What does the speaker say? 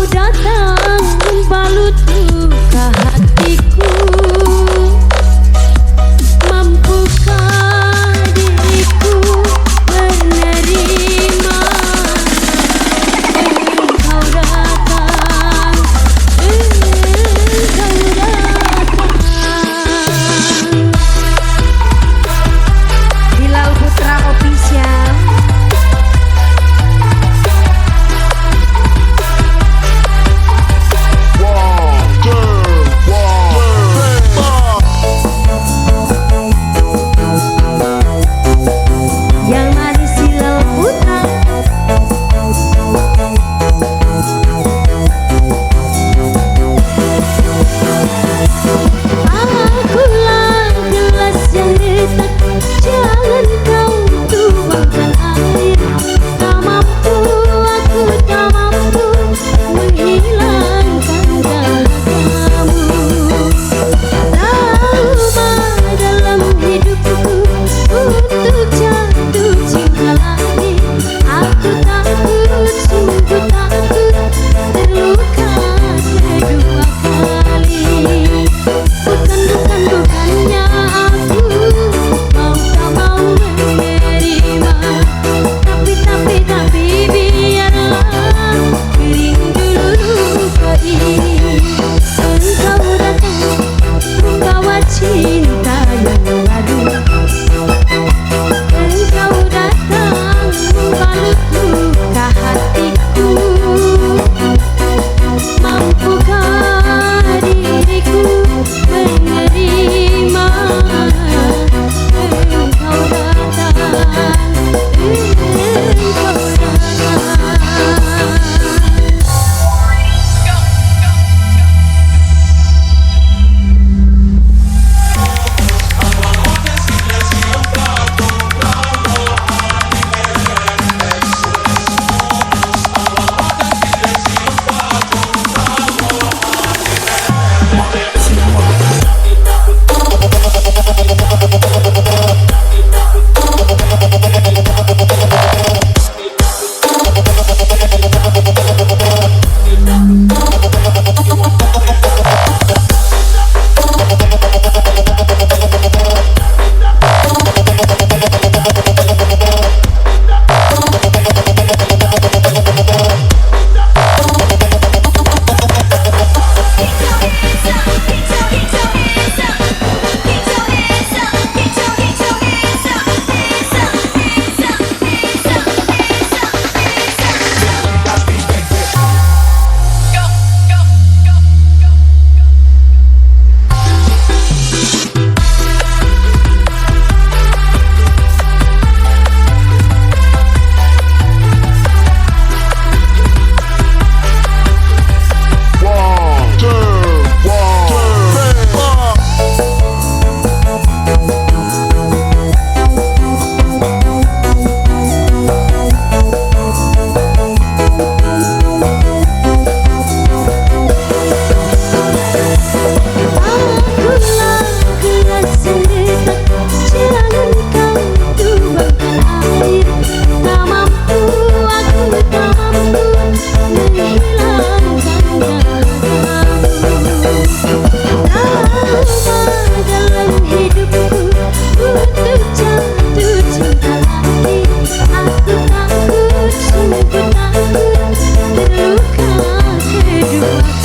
datang membalut luka hatiku. Mampukah diriku menerima engkau datang, engkau datang. Hilal Putra Official. Yang manis Hilal Putra. Akulah gelas yang retak, jangan kau tuangkan air. Tak mampu, aku tak mampu menghilangkan dahagamu. Trauma dalam hidupku untuk jatuh cinta lagi. Aku takut, sungguh takut terluka kedua kali. Bukan, bukan, bukannya aku mau tak mau menerima. Tapi, tapi, tapi biarlah kering dulu luka ini. Engkau datang membawa cinta yang baru. Engkau datang membalut luka hatiku. Mampukah diriku menerima engkau datang, engkau datang. Akulah gelas yang retak, jangan kau tuangkan air. Tak mampu, aku tak mampu menghilangkan dahagamu. Trauma dalam hidupku untuk jatuh cinta lagi. Aku takut, sungguh takut terluka kedua.